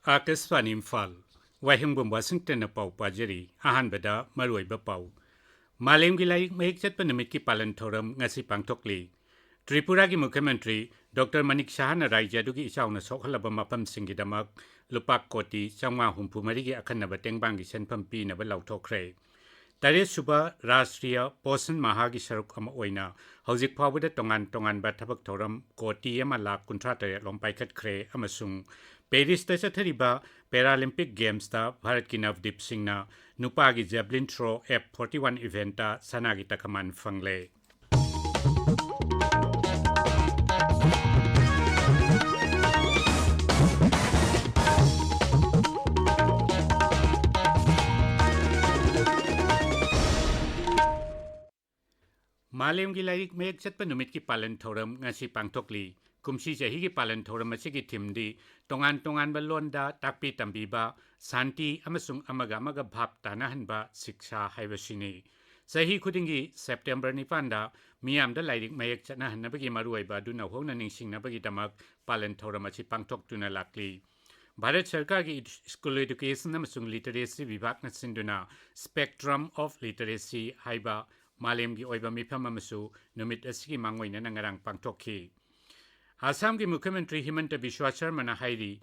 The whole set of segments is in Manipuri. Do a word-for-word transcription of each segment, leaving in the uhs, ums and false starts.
ꯑꯥꯀꯥꯁꯕꯥꯅꯤ ꯏꯝꯐꯥꯜ, ꯋꯥꯍꯦꯡꯕꯝ ꯋꯥꯁꯤꯡꯇꯟꯅ ꯄꯥꯎ ꯄꯥꯖꯔꯤ꯫ ꯑꯍꯥꯟꯕꯗ ꯃꯔꯨꯑꯣꯏꯕ ꯄꯥꯎ꯫ ꯃꯥꯂꯦꯝꯒꯤ ꯂꯥꯏꯔꯤꯛ ꯃꯌꯦꯛ ꯆꯠꯄ ꯅꯨꯃꯤꯠꯀꯤ ꯄꯥꯂꯟ ꯊꯧꯔꯝ ꯉꯁꯤ ꯄꯥꯡꯊꯣꯛꯂꯤ꯫ ꯇ꯭ꯔꯤꯄꯨꯔꯥꯒꯤ ꯃꯨꯈ꯭ꯌ ꯃꯟꯇ꯭ꯔꯤ ꯗꯣꯛꯇꯔ ꯃꯅꯤꯛ ꯁꯍꯥꯅ ꯔꯥꯖ꯭ꯌ ꯑꯗꯨꯒꯤ ꯏꯆꯥꯎꯅ ꯁꯣꯛꯍꯜꯂꯕ ꯃꯐꯝꯁꯤꯡꯒꯤꯗꯃꯛ ꯂꯨꯄꯥ ꯀꯣꯇꯤ ꯆꯥꯝꯃꯉꯥ ꯍꯨꯝꯐꯨ ꯃꯔꯤꯒꯤ ꯑꯈꯟꯅꯕ ꯇꯦꯡꯕꯥꯡꯒꯤ ꯁꯦꯟꯐꯝ ꯄꯤꯅꯕ ꯂꯥꯎꯊꯣꯛꯈ꯭ꯔꯦ꯫ ꯇꯔꯦꯠ ꯁꯨꯕ ꯔꯥꯁꯇ꯭ꯔꯤꯌ ꯄꯣꯁꯟ ꯃꯍꯥꯒꯤ ꯁꯔꯨꯛ ꯑꯃ ꯑꯣꯏꯅ ꯍꯧꯖꯤꯛ ꯐꯥꯎꯕꯗ ꯇꯣꯉꯥꯟ ꯇꯣꯉꯥꯟꯕ ꯊꯕꯛ ꯊꯧꯔꯝ ꯀꯣꯇꯤ ꯑꯃ ꯂꯥꯈ ꯀꯨꯟꯊ꯭ꯔꯥ ꯇꯔꯦꯠ ꯂꯣꯝ ꯄꯥꯏꯈꯠꯈ꯭ꯔꯦ ꯑꯃꯁꯨꯡ ꯄꯦꯔꯤꯁꯇ ꯆꯠꯊꯔꯤꯕ ꯄꯦꯔꯥꯂꯤꯝꯄꯤꯛ ꯒꯦꯝꯁꯇ ꯚꯥꯔꯠꯀꯤ ꯅꯕꯗꯤꯞ ꯁꯤꯡꯅ ꯅꯨꯄꯥꯒꯤ ꯖꯦꯕꯂꯤꯟ ꯊ꯭ꯔꯣ F forty one ꯏꯚꯦꯟꯠꯇ ꯁꯅꯥꯒꯤ ꯇꯈꯃꯥꯟ ꯐꯪꯂꯦ꯫ ꯃꯥꯂꯦꯝꯒꯤ ꯂꯥꯏꯔꯤꯛ ꯃꯌꯦꯛ ꯆꯠꯄ ꯅꯨꯃꯤꯠꯀꯤ ꯄꯥꯂꯟ ꯊꯧꯔꯝ ꯉꯁꯤ ꯄꯥꯡꯊꯣꯛꯂꯤ꯫ ꯀꯨꯝꯁꯤ ꯆꯍꯤꯒꯤ ꯄꯥꯂꯟ ꯊꯧꯔꯝ ꯑꯁꯤꯒꯤ ꯊꯤꯝꯗꯤ ꯇꯣꯉꯥꯟ ꯇꯣꯉꯥꯟꯕ ꯂꯣꯟꯗ ꯇꯥꯛꯄꯤ ꯇꯝꯕꯤꯕ, ꯁꯥꯟꯇꯤ ꯑꯃꯁꯨꯡ ꯑꯃꯒ ꯑꯃꯒ ꯚꯥꯞ ꯇꯥꯅꯍꯟꯕ ꯁꯤꯛꯁꯥ ꯍꯥꯏꯕꯁꯤꯅꯤ꯫ ꯆꯍꯤ ꯈꯨꯗꯤꯡꯒꯤ ꯁꯦꯞꯇꯦꯝꯕꯔ ꯅꯤꯄꯥꯟꯗ ꯃꯤꯌꯥꯝꯗ ꯂꯥꯏꯔꯤꯛ ꯃꯌꯦꯛ ꯆꯠꯅꯍꯟꯅꯕꯒꯤ ꯃꯔꯨꯑꯣꯏꯕ ꯑꯗꯨ ꯅꯧꯍꯧꯅ ꯅꯤꯡꯁꯤꯡꯅꯕꯒꯤꯗꯃꯛ ꯄꯥꯂꯟ ꯊꯧꯔꯝ ꯑꯁꯤ ꯄꯥꯡꯊꯣꯛꯇꯨꯅ ꯂꯥꯛꯂꯤ꯫ ꯚꯥꯔꯠ ꯁꯔꯀꯥꯔꯒꯤ ꯁ꯭ꯀꯨꯜ ꯑꯦꯗꯨꯀꯦꯁꯟ ꯑꯃꯁꯨꯡ ꯂꯤꯇꯔꯦꯁꯤ ꯚꯤꯚꯥꯒꯅ ꯁꯤꯟꯗꯨꯅ Spectrum of Literacy ꯍꯥꯏꯕ ꯃꯥꯂꯦꯝꯒꯤ ꯑꯣꯏꯕ ꯃꯤꯐꯝ ꯑꯃꯁꯨ ꯅꯨꯃꯤꯠ ꯑꯁꯤꯒꯤ ꯃꯥꯡꯑꯣꯏꯅꯅ ꯉꯔꯥꯡ ꯄꯥꯡꯊꯣꯛꯈꯤ꯫ ꯑꯁꯥꯝꯒꯤ ꯃꯨꯈ꯭ꯌ ꯃꯟꯇ꯭ꯔꯤ ꯍꯤꯃꯟꯇ ꯕꯤꯁ꯭ꯋ ꯁꯔꯃꯅ ꯍꯥꯏꯔꯤ,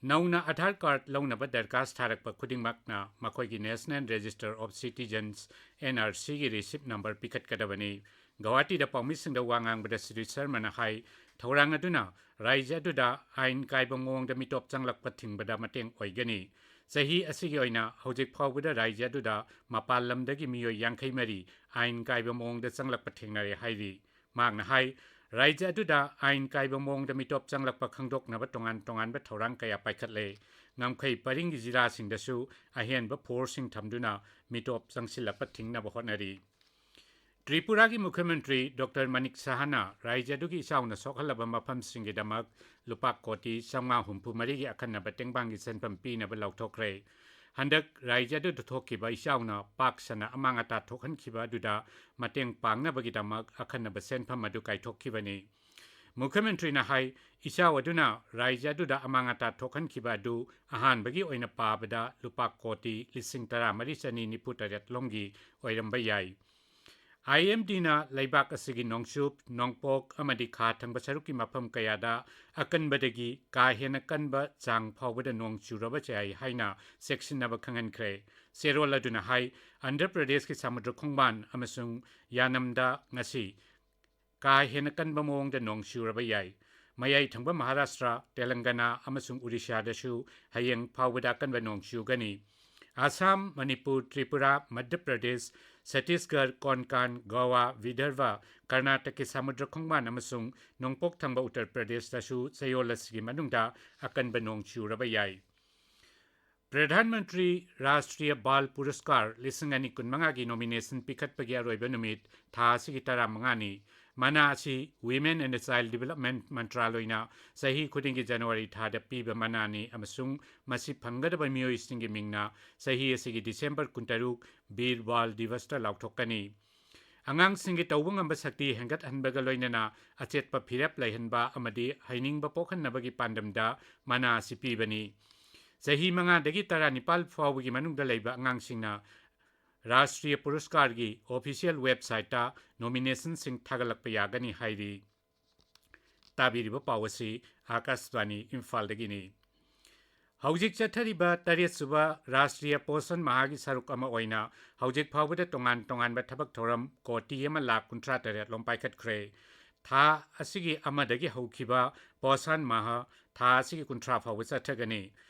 ꯅꯧꯅ ꯑꯙꯥꯔ ꯀꯥꯔꯗ ꯂꯧꯅꯕ ꯗꯔꯈꯥꯁ ꯊꯥꯔꯛꯄ ꯈꯨꯗꯤꯡꯃꯛꯅ ꯃꯈꯣꯏꯒꯤ National Register of Citizens, N R C ꯒꯤ ꯔꯤꯁꯤꯞ ꯅꯝꯕꯔ ꯄꯤꯈꯠꯀꯗꯕꯅꯤ꯫ ꯒꯧꯍꯥꯇꯤꯗ ꯄꯥꯎꯃꯤꯁꯤꯡꯗ ꯋꯥ ꯉꯥꯡꯕꯗ ꯁ꯭ꯔꯤ ꯁꯔꯃꯅ ꯍꯥꯏ, ꯊꯧꯔꯥꯡ ꯑꯗꯨꯅ ꯔꯥꯖ꯭ꯌ ꯑꯗꯨꯗ ꯑꯥꯏꯟ ꯀꯥꯏꯕ ꯃꯑꯣꯡꯗ ꯃꯤꯇꯣꯞ ꯆꯪꯂꯛꯄ ꯊꯤꯡꯕꯗ ꯃꯇꯦꯡ ꯑꯣꯏꯒꯅꯤ꯫ ꯆꯍꯤ ꯑꯁꯤꯒꯤ ꯑꯣꯏꯅ ꯍꯧꯖꯤꯛ ꯐꯥꯎꯕꯗ ꯔꯥꯖ꯭ꯌ ꯑꯗꯨꯗ ꯃꯄꯥꯟ ꯂꯝꯗꯒꯤ ꯃꯤꯑꯣꯏ ꯌꯥꯡꯈꯩ ꯃꯔꯤ ꯑꯥꯏꯟ ꯀꯥꯏꯕ ꯃꯑꯣꯡꯗ ꯆꯪꯂꯛꯄ ꯊꯦꯡꯅꯔꯦ ꯍꯥꯏꯔꯤ꯫ ꯃꯍꯥꯛꯅ ꯍꯥꯏ, ꯔꯥꯖ꯭ꯌ ꯑꯗꯨꯗ ꯑꯥꯏꯟ ꯀꯥꯏꯕ ꯃꯑꯣꯡꯗ ꯃꯤꯇꯣꯞ ꯆꯪꯂꯛꯄ ꯈꯪꯗꯣꯛꯅꯕ ꯇꯣꯉꯥꯟ ꯇꯣꯉꯥꯟꯕ ꯊꯧꯔꯥꯡ ꯀꯌꯥ ꯄꯥꯏꯈꯠꯂꯦ꯫ ꯉꯝꯈꯩ ꯄꯔꯤꯡꯒꯤ ꯖꯤꯂꯥꯁꯤꯡꯗꯁꯨ ꯑꯍꯦꯟꯕ ꯐꯣꯔꯁꯁꯤꯡ ꯊꯝꯗꯨꯅ ꯃꯤꯇꯣꯞ ꯆꯪꯁꯤꯜꯂꯛꯄ ꯊꯤꯡꯅꯕ ꯍꯣꯠꯅꯔꯤ꯫ ꯇ꯭ꯔꯤꯄꯨꯔꯥꯒꯤ ꯃꯨꯈ꯭ꯌ ꯃꯟꯇ꯭ꯔꯤ ꯗꯣꯛꯇꯔ ꯃꯅꯤꯛ ꯁꯍꯥꯅ ꯔꯥꯖ꯭ꯌ ꯑꯗꯨꯒꯤ ꯏꯆꯥꯎꯅ ꯁꯣꯛꯍꯜꯂꯕ ꯃꯐꯝꯁꯤꯡꯒꯤꯗꯃꯛ ꯂꯨꯄꯥ ꯀꯣꯇꯤ ꯆꯥꯝꯃꯉꯥ ꯍꯨꯝꯐꯨ ꯃꯔꯤꯒꯤ ꯑꯈꯟꯅꯕ ꯇꯦꯡꯕꯥꯡꯒꯤ ꯁꯦꯟꯐꯝ ꯄꯤꯅꯕ ꯂꯥꯎꯊꯣꯛꯈ꯭ꯔꯦ꯫ ꯍꯟꯗꯛ ꯔꯥꯖ꯭ꯌ ꯑꯗꯨꯗ ꯊꯣꯛꯈꯤꯕ ꯏꯆꯥꯎꯅ ꯄꯥꯛ ꯁꯟꯅ ꯑꯃꯥꯡ ꯑꯇꯥ ꯊꯣꯛꯍꯟꯈꯤꯕ ꯑꯗꯨꯗ ꯃꯇꯦꯡ ꯄꯥꯡꯅꯕꯒꯤꯗꯃꯛ ꯑꯈꯟꯅꯕ ꯁꯦꯟꯐꯝ ꯑꯗꯨ ꯀꯥꯏꯊꯣꯛꯈꯤꯕꯅꯤ꯫ ꯃꯨꯈ꯭ꯌ ꯃꯟꯇ꯭ꯔꯤꯅ ꯍꯥꯏ, ꯏꯆꯥꯎ ꯑꯗꯨꯅ ꯔꯥꯖ꯭ꯌ ꯑꯗꯨꯗ ꯑꯃꯥꯡ ꯑꯇꯥ ꯊꯣꯛꯍꯟꯈꯤꯕ ꯑꯗꯨ ꯑꯍꯥꯟꯕꯒꯤ ꯑꯣꯏꯅ ꯄꯥꯕꯗ ꯂꯨꯄꯥ ꯀꯣꯇꯤ ꯂꯤꯁꯤꯡ ꯇꯔꯥꯃꯔꯤ ꯆꯅꯤ ꯅꯤꯐꯨ ꯇꯔꯦꯠ ꯂꯣꯝꯒꯤ ꯑꯣꯏꯔꯝꯕ ꯌꯥꯏ꯫ IMDꯅ ꯂꯩꯕꯥꯛ ꯑꯁꯤꯒꯤ ꯅꯣꯡꯆꯨꯞ, ꯅꯣꯡꯄꯣꯛ ꯑꯃꯗꯤ ꯈꯥ ꯊꯪꯕ ꯁꯔꯨꯛꯀꯤ ꯃꯐꯝ ꯀꯌꯥꯗ ꯑꯀꯟꯕꯗꯒꯤ ꯀꯥ ꯍꯦꯟꯅ ꯀꯟꯕ ꯆꯥꯡ ꯐꯥꯎꯕꯗ ꯅꯣꯡ ꯆꯨꯔꯕ ꯌꯥꯏ ꯍꯥꯏꯅ ꯆꯦꯛꯁꯤꯟꯅꯕ ꯈꯪꯍꯟꯈ꯭ꯔꯦ꯫ ꯆꯦꯔꯣꯜ ꯑꯗꯨꯅ ꯍꯥꯏ, ꯑꯟꯙ꯭ꯔ ꯄ꯭ꯔꯗꯦꯁꯀꯤ ꯁꯃꯨꯗ꯭ꯔ ꯈꯣꯡꯕꯥꯟ ꯑꯃꯁꯨꯡ ꯌꯥꯅꯝꯗ ꯉꯁꯤ ꯀꯥ ꯍꯦꯟꯅ ꯀꯟꯕ ꯃꯑꯣꯡꯗ ꯅꯣꯡ ꯆꯨꯔꯕ ꯌꯥꯏ꯫ ꯃꯌꯥꯏ ꯊꯪꯕ ꯃꯍꯥꯔꯥꯁꯇ꯭ꯔ, ꯇꯦꯂꯪꯒꯅꯥ ꯑꯃꯁꯨꯡ ꯎꯔꯤꯁꯥꯗꯁꯨ ꯍꯌꯦꯡ ꯐꯥꯎꯕꯗ ꯑꯀꯟꯕ ꯅꯣꯡ ꯆꯨꯒꯅꯤ꯫ ꯑꯁꯥꯝ, ꯃꯅꯤꯄꯨꯔ, ꯇ꯭ꯔꯤꯄꯨꯔꯥ, ꯃꯙ꯭ꯌ ꯄ꯭ꯔꯗꯦꯁ, ꯁꯠꯇꯤꯁꯒꯔ, ꯀꯣꯟꯀꯥꯟ, ꯒꯣꯋꯥ, ꯚꯤꯗꯔꯚ, ꯀꯔꯅꯥꯇꯀꯀꯤ ꯁꯃꯨꯗ꯭ꯔ ꯈꯣꯡꯕꯥꯟ ꯑꯃꯁꯨꯡ ꯅꯣꯡꯄꯣꯛ ꯊꯪꯕ ꯎꯠꯇꯔ ꯄ꯭ꯔꯗꯦꯁꯇꯁꯨ ꯆꯌꯣꯜ ꯑꯁꯤꯒꯤ ꯃꯅꯨꯡꯗ ꯑꯀꯟꯕ ꯅꯣꯡ ꯆꯨꯔꯕ ꯌꯥꯏ꯫ ꯄ꯭ꯔꯙꯥꯟ ꯃꯟꯇ꯭ꯔꯤ ꯔꯥꯁꯇ꯭ꯔꯤꯌ ꯕꯥꯜ ꯄꯨꯔꯁꯀꯥꯔ ꯂꯤꯁꯤꯡ ꯑꯅꯤ ꯀꯨꯟꯃꯉꯥꯒꯤ ꯅꯣꯃꯤꯅꯦꯁꯟ ꯄꯤꯈꯠꯄꯒꯤ ꯑꯔꯣꯏꯕ ꯅꯨꯃꯤꯠ ꯊꯥ ꯑꯁꯤꯒꯤ ꯇꯔꯥꯃꯉꯥꯅꯤ꯫ ꯃꯅꯥ ꯑꯁꯤ Women and Child Development ꯃꯟꯇ꯭ꯔꯥꯂꯣꯏꯅ ꯆꯍꯤ ꯈꯨꯗꯤꯡꯒꯤ ꯖꯅꯋꯥꯔꯤ ꯊꯥꯗ ꯄꯤꯕ ꯃꯅꯥꯅꯤ ꯑꯃꯁꯨꯡ ꯃꯁꯤ ꯐꯪꯒꯗꯕ ꯃꯤꯑꯣꯏꯁꯤꯡꯒꯤ ꯃꯤꯡꯅ ꯆꯍꯤ ꯑꯁꯤꯒꯤ ꯗꯤꯁꯦꯝꯕꯔ ꯀꯨꯟꯇꯔꯨꯛ ꯕꯤꯔ ꯕꯥꯜ ꯗꯤꯕꯁꯇ ꯂꯥꯎꯊꯣꯛꯀꯅꯤ꯫ ꯑꯉꯥꯡꯁꯤꯡꯒꯤ ꯇꯧꯕ ꯉꯝꯕ ꯁꯛꯇꯤ ꯍꯦꯟꯒꯠꯍꯟꯕꯒ ꯂꯣꯏꯅꯅ ꯑꯆꯦꯠꯄ ꯐꯤꯔꯦꯞ ꯂꯩꯍꯟꯕ ꯑꯃꯗꯤ ꯍꯩꯅꯤꯡꯕ ꯄꯣꯛꯍꯟꯅꯕꯒꯤ ꯄꯥꯟꯗꯝꯗ ꯃꯅꯥ ꯑꯁꯤ ꯄꯤꯕꯅꯤ꯫ ꯆꯍꯤ ꯃꯉꯥꯗꯒꯤ ꯇꯔꯥꯅꯤꯄꯥꯜ ꯐꯥꯎꯕꯒꯤ ꯃꯅꯨꯡꯗ ꯂꯩꯕ ꯑꯉꯥꯡꯁꯤꯡꯅ ꯔꯥꯁꯇ꯭ꯔꯤꯌ ꯄꯨꯔꯁꯀꯥꯔꯒꯤ ꯑꯣꯐꯤꯁꯤꯌꯦꯜ ꯋꯦꯕꯁꯥꯏꯠꯇ ꯅꯣꯃꯤꯅꯦꯁꯟꯁꯤꯡ ꯊꯥꯒꯠꯂꯛꯄ ꯌꯥꯒꯅꯤ ꯍꯥꯏꯔꯤ꯫ ꯇꯥꯕꯤꯔꯤꯕ ꯄꯥꯎ ꯑꯁꯤ ꯑꯥꯀꯥꯁꯕꯥꯅꯤ ꯏꯝꯐꯥꯜꯗꯒꯤꯅꯤ꯫ ꯍꯧꯖꯤꯛ ꯆꯠꯊꯔꯤꯕ ꯇꯔꯦꯠꯁꯨꯕ ꯔꯥꯁꯇ꯭ꯔꯤꯌ ꯄꯣꯁꯟ ꯃꯍꯥꯒꯤ ꯁꯔꯨꯛ ꯑꯃ ꯑꯣꯏꯅ ꯍꯧꯖꯤꯛ ꯐꯥꯎꯕꯗ ꯇꯣꯉꯥꯟ ꯇꯣꯉꯥꯟꯕ ꯊꯕꯛ ꯊꯧꯔꯝ ꯀꯣꯇꯤ ꯑꯃ ꯂꯥꯈ ꯀꯨꯟꯊ꯭ꯔꯥ ꯇꯔꯦꯠ ꯂꯣꯝ ꯄꯥꯏꯈꯠꯈ꯭ꯔꯦ꯫ ꯊꯥ ꯑꯁꯤꯒꯤ ꯑꯃꯗꯒꯤ ꯍꯧꯈꯤꯕ ꯄꯣꯁꯟ ꯃꯍꯥ ꯊꯥ ꯑꯁꯤꯒꯤ ꯀꯨꯟꯊ꯭ꯔꯥ ꯐꯥꯎꯕ ꯆꯠꯊꯒꯅꯤ꯫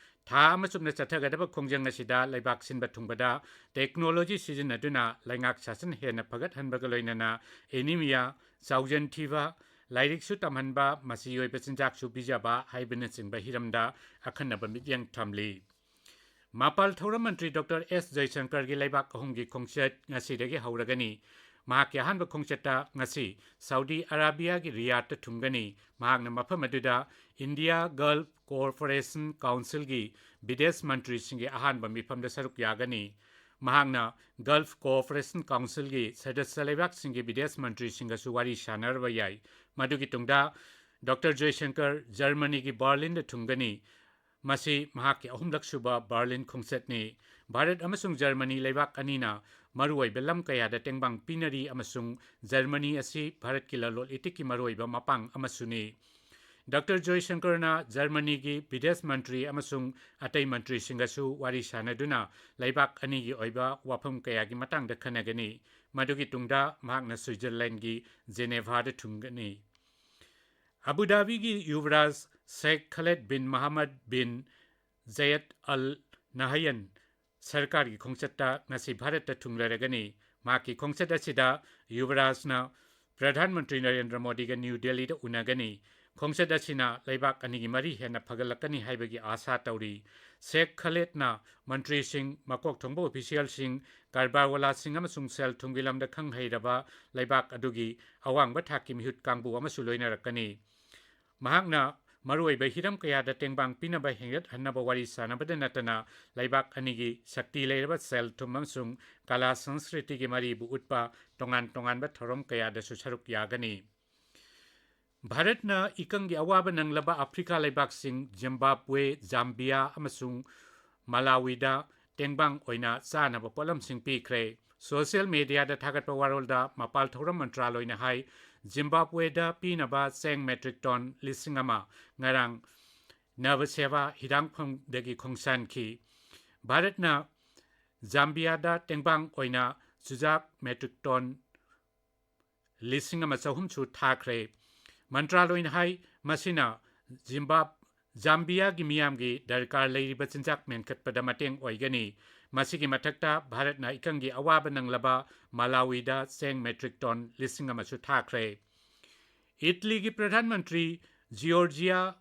ꯊꯥ ꯑꯃ ꯆꯨꯞꯅ ꯆꯠꯊꯒꯗꯕ ꯈꯣꯡꯖꯪ ꯑꯁꯤꯗ ꯂꯩꯕꯥꯛ ꯁꯤꯟꯕ ꯊꯨꯡꯕꯗ ꯇꯦꯛꯅꯣꯂꯣꯖꯤ ꯁꯤꯖꯤꯟꯅꯗꯨꯅ ꯂꯩꯉꯥꯛ ꯁꯥꯁꯟ ꯍꯦꯟꯅ ꯐꯒꯠꯍꯟꯕꯒ ꯂꯣꯏꯅꯅ ꯑꯦꯅꯤꯃꯤꯌꯥ, ꯆꯥꯎꯖꯟ ꯊꯤꯕ, ꯂꯥꯏꯔꯤꯛꯁꯨ ꯇꯝꯍꯟꯕ, ꯃꯆꯤ ꯑꯣꯏꯕ ꯆꯤꯟꯖꯥꯛꯁꯨ ꯄꯤꯖꯕ ꯍꯥꯏꯕꯅꯆꯤꯡꯕ ꯍꯤꯔꯝꯗ ꯑꯈꯟꯅꯕ ꯃꯤꯠꯌꯦꯡ ꯊꯝꯂꯤ꯫ ꯃꯄꯥꯜ ꯊꯧꯔꯝ ꯃꯟꯇ꯭ꯔꯤ ꯗꯣꯛꯇꯔ ꯑꯦꯁ ꯖꯌꯁꯪꯀꯔꯒꯤ ꯂꯩꯕꯥꯛ ꯑꯍꯨꯝꯒꯤ ꯈꯣꯡꯆꯠ ꯉꯁꯤꯗꯒꯤ ꯍꯧꯔꯒꯅꯤ꯫ ꯃꯍꯥꯛꯀꯤ ꯑꯍꯥꯟꯕ ꯈꯣꯡꯆꯠꯇ ꯉꯁꯤ ꯁꯥꯎꯗꯤ ꯑꯔꯥꯕꯤꯌꯥꯒꯤ ꯔꯤꯌꯥꯗꯇ ꯊꯨꯡꯒꯅꯤ꯫ ꯃꯍꯥꯛꯅ ꯃꯐꯝ ꯑꯗꯨꯗ ꯏꯟꯗꯤꯌꯥ ꯒꯜꯐ ꯀꯣꯑꯣꯄꯔꯦꯁꯟ ꯀꯥꯎꯟꯁꯤꯜꯒꯤ ꯕꯤꯗꯦꯁ ꯃꯟꯇ꯭ꯔꯤꯁꯤꯡꯒꯤ ꯑꯍꯥꯟꯕ ꯃꯤꯐꯝꯗ ꯁꯔꯨꯛ ꯌꯥꯒꯅꯤ꯫ ꯃꯍꯥꯛꯅ ꯒꯜꯐ ꯀꯣꯑꯣꯄꯔꯦꯁꯟ ꯀꯥꯎꯟꯁꯤꯜꯒꯤ ꯁꯗꯁ꯭ꯌ ꯂꯩꯕꯥꯛꯁꯤꯡꯒꯤ ꯕꯤꯗꯦꯁ ꯃꯟꯇ꯭ꯔꯤꯁꯤꯡꯒꯁꯨ ꯋꯥꯔꯤ ꯁꯥꯟꯅꯔꯕ ꯌꯥꯏ꯫ ꯃꯗꯨꯒꯤ ꯇꯨꯡꯗ ꯗꯣꯛꯇꯔ ꯖꯣꯏꯁꯪꯀꯔ ꯖꯔꯃꯅꯤꯒꯤ ꯕꯔꯂꯤꯟꯗ ꯊꯨꯡꯒꯅꯤ꯫ ꯃꯁꯤ ꯃꯍꯥꯛꯀꯤ ꯑꯍꯨꯝꯂꯛ ꯁꯨꯕ ꯕꯔꯂꯤꯟ ꯈꯣꯡꯆꯠꯅꯤ꯫ ꯚꯥꯔꯠ ꯑꯃꯁꯨꯡ ꯖꯔꯃꯅꯤ ꯂꯩꯕꯥꯛ ꯑꯅꯤꯅ ꯃꯔꯨꯑꯣꯏꯕ ꯂꯝ ꯀꯌꯥꯗ ꯇꯦꯡꯕꯥꯡ ꯄꯤꯅꯔꯤ ꯑꯃꯁꯨꯡ ꯖꯔꯃꯅꯤ ꯑꯁꯤ ꯚꯥꯔꯠꯀꯤ ꯂꯂꯣꯟ ꯏꯇꯤꯛꯀꯤ ꯃꯔꯨꯑꯣꯏꯕ ꯃꯄꯥꯡ ꯑꯃꯁꯨꯅꯤ꯫ ꯗꯣꯛꯇꯔ ꯖꯣꯏꯁꯪꯀꯔꯅ ꯖꯔꯃꯅꯤꯒꯤ ꯕꯤꯗꯦꯁ ꯃꯟꯇ꯭ꯔꯤ ꯑꯃꯁꯨꯡ ꯑꯇꯩ ꯃꯟꯇ꯭ꯔꯤꯁꯤꯡꯒꯁꯨ ꯋꯥꯔꯤ ꯁꯥꯅꯗꯨꯅ ꯂꯩꯕꯥꯛ ꯑꯅꯤꯒꯤ ꯑꯣꯏꯕ ꯋꯥꯐꯝ ꯀꯌꯥꯒꯤ ꯃꯇꯥꯡꯗ ꯈꯟꯅꯒꯅꯤ꯫ ꯃꯗꯨꯒꯤ ꯇꯨꯡꯗ ꯃꯍꯥꯛꯅ ꯁ꯭ꯋꯤꯖꯔꯂꯦꯟꯒꯤ ꯖꯦꯅꯦꯚꯥꯗ ꯊꯨꯡꯒꯅꯤ꯫ ꯑꯕꯨ ꯙꯥꯕꯤꯒꯤ ꯌꯨꯕꯔꯥꯖ ꯁꯦꯈ ꯈꯂꯦꯗ ꯕꯤꯟ ꯃꯍꯃꯗ ꯕꯤꯟ ꯖꯌꯦꯗ ꯑꯜ ꯅꯍꯌꯟ ꯁꯔꯀꯥꯔꯒꯤ ꯈꯣꯡꯆꯠꯇ ꯉꯁꯤ ꯚꯥꯔꯠꯇ ꯊꯨꯡꯂꯔꯒꯅꯤ꯫ ꯃꯍꯥꯛꯀꯤ ꯈꯣꯡꯆꯠ ꯑꯁꯤꯗ ꯌꯨꯕꯔꯥꯖꯅ ꯄ꯭ꯔꯙꯥꯟ ꯃꯟꯇ꯭ꯔꯤ ꯅꯔꯦꯟꯗ꯭ꯔ ꯃꯣꯗꯤꯒ ꯅ꯭ꯌꯨ ꯗꯦꯜꯂꯤꯗ ꯎꯅꯒꯅꯤ꯫ ꯈꯣꯡꯆꯠ ꯑꯁꯤꯅ ꯂꯩꯕꯥꯛ ꯑꯅꯤꯒꯤ ꯃꯔꯤ ꯍꯦꯟꯅ ꯐꯒꯠꯂꯛꯀꯅꯤ ꯍꯥꯏꯕꯒꯤ ꯑꯥꯁꯥ ꯇꯧꯔꯤ꯫ ꯁꯦꯈ ꯈꯂꯦꯗꯅ ꯃꯟꯇ꯭ꯔꯤꯁꯤꯡ, ꯃꯀꯣꯛ ꯊꯣꯡꯕ ꯑꯣꯐꯤꯁꯤꯌꯦꯜꯁꯤꯡ, ꯀꯔꯕꯥꯔꯋꯥꯂꯥꯁꯤꯡ ꯑꯃꯁꯨꯡ ꯁꯦꯜ ꯊꯨꯝꯒꯤ ꯂꯝꯗ ꯈꯪ ꯍꯩꯔꯕ ꯂꯩꯕꯥꯛ ꯑꯗꯨꯒꯤ ꯑꯋꯥꯡꯕ ꯊꯥꯛꯀꯤ ꯃꯤꯍꯨꯠ ꯀꯥꯡꯕꯨ ꯑꯃꯁꯨ ꯂꯣꯏꯅꯔꯛꯀꯅꯤ꯫ ꯃꯍꯥꯛꯅ ꯃꯔꯨꯑꯣꯏꯕ ꯍꯤꯔꯝ ꯀꯌꯥꯗ ꯇꯦꯡꯕꯥꯡ ꯄꯤꯅꯕ ꯍꯦꯟꯒꯠꯍꯟꯅꯕ ꯋꯥꯔꯤ ꯁꯥꯅꯕꯗ ꯅꯠꯇꯅ ꯂꯩꯕꯥꯛ ꯑꯅꯤꯒꯤ ꯁꯛꯇꯤ ꯂꯩꯔꯕ ꯁꯦꯜ ꯊꯨꯝ ꯑꯃꯁꯨꯡ ꯀꯂꯥ ꯁꯪꯁꯀ꯭ꯔꯤꯇꯤꯒꯤ ꯃꯔꯤꯕꯨ ꯎꯠꯄ ꯇꯣꯉꯥꯟ ꯇꯣꯉꯥꯟꯕ ꯊꯧꯔꯝ ꯀꯌꯥꯗꯁꯨ ꯁꯔꯨꯛ ꯌꯥꯒꯅꯤ꯫ ꯚꯥꯔꯠꯅ ꯏꯀꯪꯒꯤ ꯑꯋꯥꯕ ꯅꯪꯂꯕ ꯑꯐ꯭ꯔꯤꯀꯥ ꯂꯩꯕꯥꯛꯁꯤꯡ ꯖꯤꯝꯕꯥꯕ꯭ꯋꯦ, ꯖꯥꯝꯕꯤꯌꯥ ꯑꯃꯁꯨꯡ ꯃꯂꯥꯋꯤꯗ ꯇꯦꯡꯕꯥꯡ ꯑꯣꯏꯅ ꯆꯥꯅꯕ ꯄꯣꯠꯂꯝꯁꯤꯡ ꯄꯤꯈ꯭ꯔꯦ꯫ ꯁꯣꯁꯤꯌꯦꯜ ꯃꯦꯗꯤꯌꯥꯗ ꯊꯥꯒꯠꯄ ꯋꯥꯔꯣꯜꯗ ꯃꯄꯥꯜ ꯊꯧꯔꯝ ꯃꯟꯇ꯭ꯔꯥꯂꯣꯏꯅ ꯍꯥꯏ, ꯖꯤꯝꯕꯥꯕ꯭ꯋꯦꯗ ꯄꯤꯅꯕ ꯆꯦꯡ ꯃꯦꯇ꯭ꯔꯤꯛ ꯇꯣꯟ ꯂꯤꯁꯤꯡ ꯑꯃ ꯉꯔꯥꯡ ꯅꯕꯁꯦꯕꯥ ꯍꯤꯗꯥꯡꯐꯝꯗꯒꯤ ꯈꯣꯡꯁꯥꯟꯈꯤ꯫ ꯚꯥꯔꯠꯅ ꯖꯥꯝꯕꯤꯌꯥꯗ ꯇꯦꯡꯕꯥꯡ ꯑꯣꯏꯅ ꯆꯨꯖꯥꯛ ꯃꯦꯇ꯭ꯔꯤꯛ ꯇꯣꯟ ꯂꯤꯁꯤꯡ ꯑꯃ ꯆꯍꯨꯝꯁꯨ ꯊꯥꯈ꯭ꯔꯦ꯫ ꯃꯟꯇ꯭ꯔꯥꯂꯣꯏꯅ ꯍꯥꯏ, ꯃꯁꯤꯅ ꯖꯤꯝꯕꯥꯕ-, ꯖꯥꯝꯕꯤꯌꯥꯒꯤ ꯃꯤꯌꯥꯝꯒꯤ ꯗꯔꯀꯥꯔ ꯂꯩꯔꯤꯕ ꯆꯤꯟꯖꯥꯛ ꯃꯦꯟꯈꯠꯄꯗ ꯃꯇꯦꯡ ꯑꯣꯏꯒꯅꯤ꯫ ꯃꯁꯤꯒꯤ ꯃꯊꯛꯇ ꯚꯥꯔꯠꯅ ꯏꯀꯪꯒꯤ ꯑꯋꯥꯕ ꯅꯪꯂꯕ ꯃꯂꯥꯋꯤꯗ ꯆꯦꯡ ꯃꯦꯇ꯭ꯔꯤꯛ ꯇꯣꯟ ꯂꯤꯁꯤꯡ ꯑꯃꯁꯨ ꯊꯥꯈ꯭ꯔꯦ꯫ ꯏꯠꯂꯤꯒꯤ ꯄ꯭ꯔꯙꯥꯟ ꯃꯟꯇ꯭ꯔꯤ ꯖꯤꯑꯣꯔꯖꯤꯌꯥ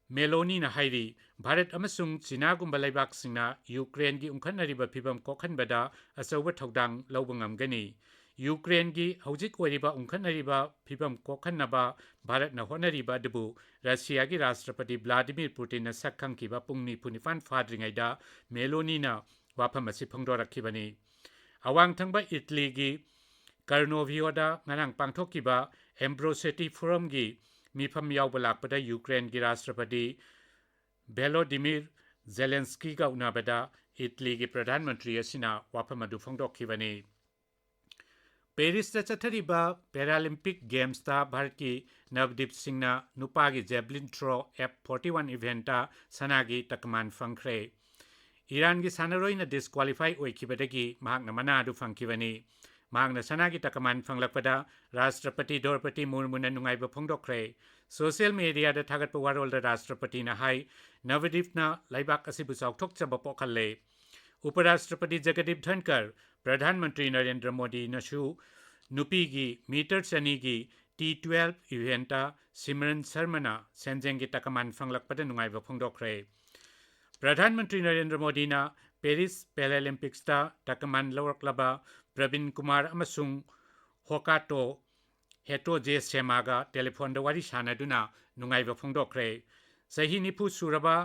ꯃꯦꯂꯣꯅꯤꯅ ꯍꯥꯏꯔꯤ, ꯚꯥꯔꯠ ꯑꯃꯁꯨꯡ ꯆꯤꯅꯥꯒꯨꯝꯕ ꯂꯩꯕꯥꯛꯁꯤꯡꯅ ꯌꯨꯀ꯭ꯔꯦꯟꯒꯤ ꯎꯪꯈꯠꯅꯔꯤꯕ ꯐꯤꯚꯝ ꯀꯣꯛꯍꯟꯕꯗ ꯑꯆꯧꯕ ꯊꯧꯗꯥꯡ ꯂꯧꯕ ꯉꯝꯒꯅꯤ꯫ ꯌꯨꯀ꯭ꯔꯦꯟꯒꯤ ꯍꯧꯖꯤꯛ ꯑꯣꯏꯔꯤꯕ ꯎꯪꯈꯠꯅꯔꯤꯕ ꯐꯤꯚꯝ ꯀꯣꯛꯍꯟꯅꯕ ꯚꯥꯔꯠꯅ ꯍꯣꯠꯅꯔꯤꯕ ꯑꯗꯨꯕꯨ ꯔꯁꯤꯌꯥꯒꯤ ꯔꯥꯁꯇ꯭ꯔꯄꯇꯤ ꯚ꯭ꯂꯥꯗꯤꯃꯤꯔ ꯄꯨꯇꯤꯟꯅ ꯁꯛ ꯈꯪꯈꯤꯕ ꯄꯨꯡ ꯅꯤꯐꯨ ꯅꯤꯄꯥꯟ ꯐꯥꯗ꯭ꯔꯤꯉꯩꯗ ꯃꯦꯂꯣꯅꯤꯅ ꯋꯥꯐꯝ ꯑꯁꯤ ꯐꯣꯡꯗꯣꯔꯛꯈꯤꯕꯅꯤ꯫ ꯑꯋꯥꯡ ꯊꯪꯕ ꯏꯠꯂꯤꯒꯤ ꯀꯔꯅꯣꯚꯤꯌꯣꯗ ꯉꯔꯥꯡ ꯄꯥꯡꯊꯣꯛꯈꯤꯕ ꯑꯦꯝꯕ꯭ꯔꯣꯁꯦꯇꯤ ꯐꯣꯔꯝꯒꯤ ꯃꯤꯐꯝ ꯌꯥꯎꯕ ꯂꯥꯛꯄꯗ ꯌꯨꯀ꯭ꯔꯦꯟꯒꯤ ꯔꯥꯁꯇ꯭ꯔꯄꯇꯤ ꯚꯦꯂꯣꯗꯤꯃꯤꯔ ꯖꯦꯂꯦꯟꯁꯀꯤꯒ ꯎꯅꯕꯗ ꯏꯇꯂꯤꯒꯤ ꯄ꯭ꯔꯙꯥꯟ ꯃꯟꯇ꯭ꯔꯤ ꯑꯁꯤꯅ ꯋꯥꯐꯝ ꯑꯗꯨ ꯐꯣꯡꯗꯣꯛꯈꯤꯕꯅꯤ꯫ ꯄꯦꯔꯤꯁꯇ ꯆꯠꯊꯔꯤꯕ ꯄꯦꯔꯥꯂꯤꯝꯄꯤꯛ ꯒꯦꯝꯁꯇ ꯚꯥꯔꯠꯀꯤ ꯅꯕꯗꯤꯞ ꯁꯤꯡꯅ ꯅꯨꯄꯥꯒꯤ ꯖꯦꯕꯂꯤꯟ ꯊ꯭ꯔꯣ F forty one ꯏꯚꯦꯟꯠꯇ ꯁꯅꯥꯒꯤ ꯇꯀꯃꯥꯟ ꯐꯪꯈ꯭ꯔꯦ꯫ ꯏꯔꯥꯟꯒꯤ ꯁꯥꯟꯅꯔꯣꯏꯅ ꯗꯤꯁꯀ꯭ꯋꯥꯂꯤꯐꯥꯏ ꯑꯣꯏꯈꯤꯕꯗꯒꯤ ꯃꯍꯥꯛꯅ ꯃꯅꯥ ꯑꯗꯨ ꯐꯪꯈꯤꯕꯅꯤ꯫ ꯃꯍꯥꯛꯅ ꯁꯅꯥꯒꯤ ꯇꯀꯃꯥꯟ ꯐꯪꯂꯛꯄꯗ ꯔꯥꯁꯇ꯭ꯔꯄꯇꯤ ꯗ꯭ꯔꯧꯄꯗꯤ ꯃꯨꯔꯃꯨꯅ ꯅꯨꯡꯉꯥꯏꯕ ꯐꯣꯡꯗꯣꯛꯈ꯭ꯔꯦ꯫ ꯁꯣꯁꯤꯌꯦꯜ ꯃꯦꯗꯤꯌꯥꯗ ꯊꯥꯒꯠꯄ ꯋꯥꯔꯣꯜꯗ ꯔꯥꯁꯇ꯭ꯔꯄꯇꯤꯅ ꯍꯥꯏ, ꯅꯕꯗꯤꯞꯅ ꯂꯩꯕꯥꯛ ꯑꯁꯤꯕꯨ ꯆꯥꯎꯊꯣꯛꯆꯕ ꯄꯣꯛꯍꯜꯂꯦ꯫ ꯎꯄꯔꯥꯁꯇ꯭ꯔꯄꯇꯤ ꯖꯒꯗꯤꯞ ꯙꯟꯀꯔ, ꯄ꯭ꯔꯙꯥꯟ ꯃꯟꯇ꯭ꯔꯤ ꯅꯔꯦꯟꯗ꯭ꯔ ꯃꯣꯗꯤꯅꯁꯨ ꯅꯨꯄꯤꯒꯤ ꯃꯤꯇꯔ ꯆꯅꯤꯒꯤ T twelve ꯏꯚꯦꯟꯠꯇ ꯁꯤꯃꯔꯟ ꯁꯔꯃꯅ ꯁꯦꯟꯖꯦꯡꯒꯤ ꯇꯀꯃꯥꯟ ꯐꯪꯂꯛꯄꯗ ꯅꯨꯡꯉꯥꯏꯕ ꯐꯣꯡꯗꯣꯛꯈ꯭ꯔꯦ꯫ ꯄ꯭ꯔꯙꯥꯟ ꯃꯟꯇ꯭ꯔꯤ ꯅꯔꯦꯟꯗ꯭ꯔ ꯃꯣꯗꯤꯅ ꯄꯦꯔꯤꯁ ꯄꯦꯔꯥꯂꯤꯝꯄꯤꯛꯁꯇ ꯇꯀꯃꯥꯟ ꯂꯧꯔꯛꯂꯕ ꯄ꯭ꯔꯕꯤꯟ ꯀꯨꯃꯥꯔ ꯑꯃꯁꯨꯡ ꯍꯣꯀꯥꯇꯣ ꯍꯦꯇꯣ ꯖꯦ ꯁꯦꯃꯥꯒ ꯇꯦꯂꯤꯐꯣꯟꯗ ꯋꯥꯔꯤ ꯁꯥꯟꯅꯗꯨꯅ ꯅꯨꯡꯉꯥꯏꯕ ꯐꯣꯡꯗꯣꯛꯈ꯭ꯔꯦ꯫ ꯆꯍꯤ ꯅꯤꯐꯨ ꯁꯨꯔꯕ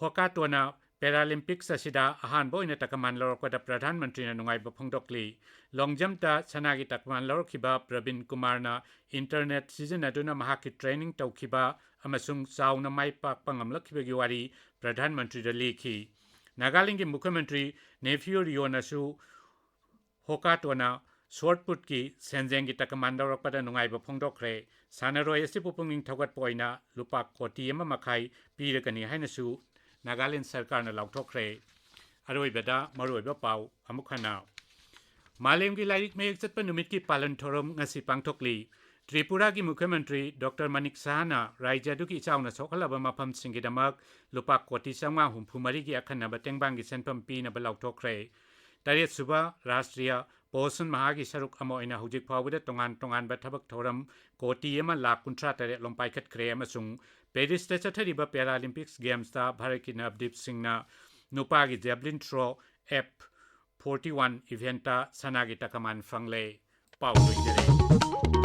ꯍꯣꯀꯥꯇꯣꯅ ꯄꯦꯔꯥꯂꯤꯝꯄꯤꯛꯁ ꯑꯁꯤꯗ ꯑꯍꯥꯟꯕ ꯑꯣꯏꯅ ꯇꯀꯃꯥꯟ ꯂꯧꯔꯛꯄꯗ ꯄ꯭ꯔꯙꯥꯟ ꯃꯟꯇ꯭ꯔꯤꯅ ꯅꯨꯡꯉꯥꯏꯕ ꯐꯣꯡꯗꯣꯛꯂꯤ꯫ ꯂꯣꯡ ꯖꯝꯞꯇ ꯁꯅꯥꯒꯤ ꯇꯀꯃꯥꯟ ꯂꯧꯔꯛꯈꯤꯕ ꯄ꯭ꯔꯕꯤꯟ ꯀꯨꯃꯥꯔꯅ ꯏꯟꯇꯔꯅꯦꯠ ꯁꯤꯖꯤꯟꯅꯗꯨꯅ ꯃꯍꯥꯛꯀꯤ ꯇ꯭ꯔꯦꯅꯤꯡ ꯇꯧꯈꯤꯕ ꯑꯃꯁꯨꯡ ꯆꯥꯎꯅ ꯃꯥꯏ ꯄꯥꯛꯄ ꯉꯝꯂꯛꯈꯤꯕꯒꯤ ꯋꯥꯔꯤ ꯄ꯭ꯔꯙꯥꯟ ꯃꯟꯇ꯭ꯔꯤꯗ ꯂꯤꯈꯤ꯫ ꯅꯥꯒꯥꯂꯦꯟꯗꯒꯤ ꯃꯨꯈ꯭ꯌ ꯃꯟꯇ꯭ꯔꯤ ꯅꯦꯐꯤꯌꯨ ꯔꯤꯌꯣꯅꯁꯨ ꯍꯣꯀꯥꯇꯣꯅ ꯁꯣꯠ ꯄꯨꯠꯀꯤ ꯁꯦꯟꯖꯦꯡꯒꯤ ꯇꯀꯃꯥꯟ ꯂꯧꯔꯛꯄꯗ ꯅꯨꯡꯉꯥꯏꯕ ꯐꯣꯡꯗꯣꯛꯈ꯭ꯔꯦ꯫ ꯁꯥꯟꯅꯔꯣꯏ ꯑꯁꯤꯕꯨ ꯄꯨꯛꯅꯤꯡ ꯊꯧꯒꯠꯄ ꯑꯣꯏꯅ ꯂꯨꯄꯥ ꯀꯣꯇꯤ ꯑꯃ ꯃꯈꯥꯏ ꯄꯤꯔꯒꯅꯤ ꯍꯥꯏꯅꯁꯨ ꯅꯥꯒꯥꯂꯦꯟꯗ ꯁꯔꯀꯥꯔꯅ ꯂꯥꯎꯊꯣꯛꯈ꯭ꯔꯦ꯫ ꯑꯔꯣꯏꯕꯗ ꯃꯔꯨꯑꯣꯏꯕ ꯄꯥꯎ ꯑꯃꯨꯛ ꯍꯟꯅ꯫ ꯃꯥꯂꯦꯝꯒꯤ ꯂꯥꯏꯔꯤꯛ ꯃꯌꯦꯛ ꯆꯠꯄ ꯅꯨꯃꯤꯠꯀꯤ ꯄꯥꯂꯟ ꯊꯧꯔꯝ ꯉꯁꯤ ꯄꯥꯡꯊꯣꯛꯂꯤ꯫ ꯇ꯭ꯔꯤꯄꯨꯔꯥꯒꯤ ꯃꯨꯈ꯭ꯌ ꯃꯟꯇ꯭ꯔꯤ ꯗꯣꯛꯇꯔ ꯃꯅꯤꯛ ꯁꯍꯥꯅ ꯔꯥꯖ꯭ꯌ ꯑꯗꯨꯒꯤ ꯏꯆꯥꯎꯅ ꯁꯣꯛꯍꯜꯂꯕ ꯃꯐꯝꯁꯤꯡꯒꯤꯗꯃꯛ ꯂꯨꯄꯥ ꯀꯣꯇꯤ ꯆꯥꯝꯃꯉꯥ ꯍꯨꯝꯐꯨ ꯃꯔꯤꯒꯤ ꯑꯈꯟꯅꯕ ꯇꯦꯡꯕꯥꯡꯒꯤ ꯁꯦꯟꯐꯝ ꯄꯤꯅꯕ ꯂꯥꯎꯊꯣꯛꯈ꯭ꯔꯦ꯫ ꯇꯔꯦꯠꯁꯨꯕ ꯔꯥꯁꯇ꯭ꯔꯤꯌ ꯄꯣꯁꯟ ꯃꯍꯥꯒꯤ ꯁꯔꯨꯛ ꯑꯃ ꯑꯣꯏꯅ ꯍꯧꯖꯤꯛ ꯐꯥꯎꯕꯗ ꯇꯣꯉꯥꯟ ꯇꯣꯉꯥꯟꯕ ꯊꯕꯛ ꯊꯧꯔꯝ ꯀꯣꯇꯤ ꯑꯃ ꯂꯥꯈ ꯀꯨꯟꯊ꯭ꯔꯥ ꯇꯔꯦꯠ ꯂꯣꯝ ꯄꯥꯏꯈꯠꯈ꯭ꯔꯦ ꯑꯃꯁꯨꯡ ꯄꯦꯔꯤꯁꯇ ꯆꯠꯊꯔꯤꯕ ꯄꯦꯔꯥꯂꯤꯝꯄꯤꯛꯁ ꯒꯦꯝꯁꯇ ꯚꯥꯔꯠꯀꯤ ꯅꯕꯗꯤꯞ ꯁꯤꯡꯅ ꯅꯨꯄꯥꯒꯤ ꯖꯦꯕꯂꯤꯟ ꯊ꯭ꯔꯣ F forty one ꯏꯚꯦꯟꯠꯇ ꯁꯅꯥꯒꯤ ꯇꯀꯃꯥꯟ ꯐꯪꯂꯦ꯫ ꯄꯥꯎ ꯂꯣꯏꯖꯔꯦ꯫